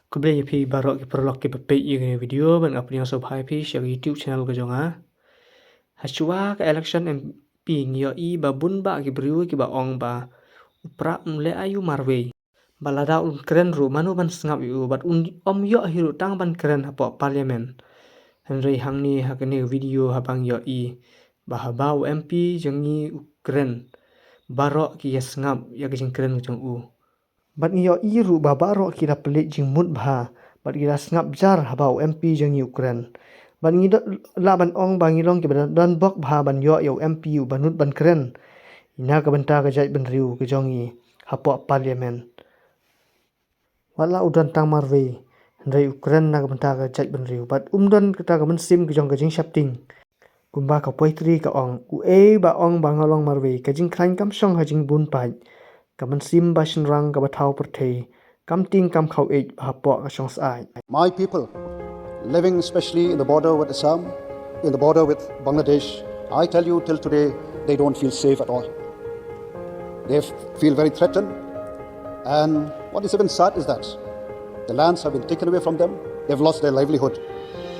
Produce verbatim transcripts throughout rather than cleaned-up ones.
Khublei ïa phi baroh ki paralok kiba peit ïa kane ka video, bad nga pdiang sngewbha ïa phi sha ka YouTube channel ka jong nga. Hashwa ka election M P ngi ïohi ba bun bah ki briew kiba ong ba u Prah um leh aiu marwei. Bad lada un kren ruh mano ban sngap ïa u, bad un ym ïoh hi ruh tang ban kren hapoh Parliament. Hynrei hangne ha kane ka video haba ngi ïohi ba haba u M P jong ngi u kren, baroh ki ïa sngap ïa ka jingkren ka jong u. Bad ngi ïohi ruh ba baroh ki la pynleit jingmut bha, bad ki la sngap jar haba u M P jong ngi u kren. Bad ngi lah ban ong ba ngi long kiba don bok bha ban ïoh ïa u M P uba nud ban kren ïa na ka bynta ka jaitbynriew ka jong ngi hapoh Parliament. Wat la u don tang marwei, hynrei u kren na ka bynta ka jaitbynriew, bad um don kata ka mynsiem ka jong ka jingsheptieng. Kumba ka poetry ka ong, uei ba ong ba nga long marwei, ka jingkhlaiñ kam shong ha jingbun paid, ka mynsiem ba shynrang kaba thaw pyrthei, kam tieng kam khaw ïeit ba hapoh ka shong syaid. My people, living especially in the border with Assam, in the border with Bangladesh, I tell you, till today, they don't feel safe at all. They f-, feel very threatened. And what is even sad is that the lands have been taken away from them. They've lost their livelihood.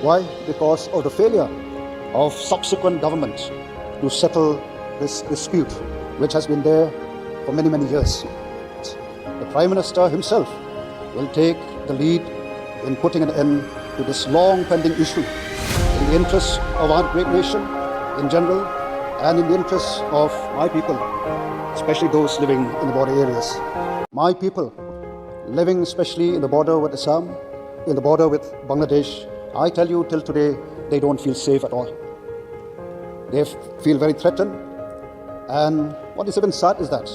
Why? Because of the failure of subsequent governments to settle this dispute, which has been there for many, many years. The Prime Minister himself will take the lead in putting an end to this long pending issue in the interests of our great nation in general and in the interests of my people, especially those living in the border areas. My people, living especially in the border with Assam, in the border with Bangladesh, I tell you, till today, they don't feel safe at all. They f-, feel very threatened. And what is even sad is that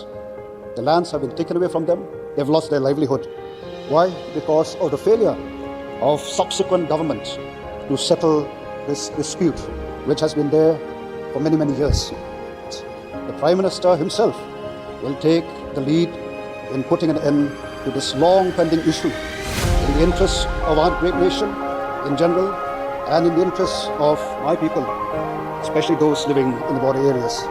the lands have been taken away from them. They've lost their livelihood. Why? Because of the failure of subsequent governments to settle this dispute, which has been there for many, many years. The Prime Minister himself will take the lead in putting an end to this long pending issue in the interests of our great nation in general and in the interests of my people, especially those living in the border areas.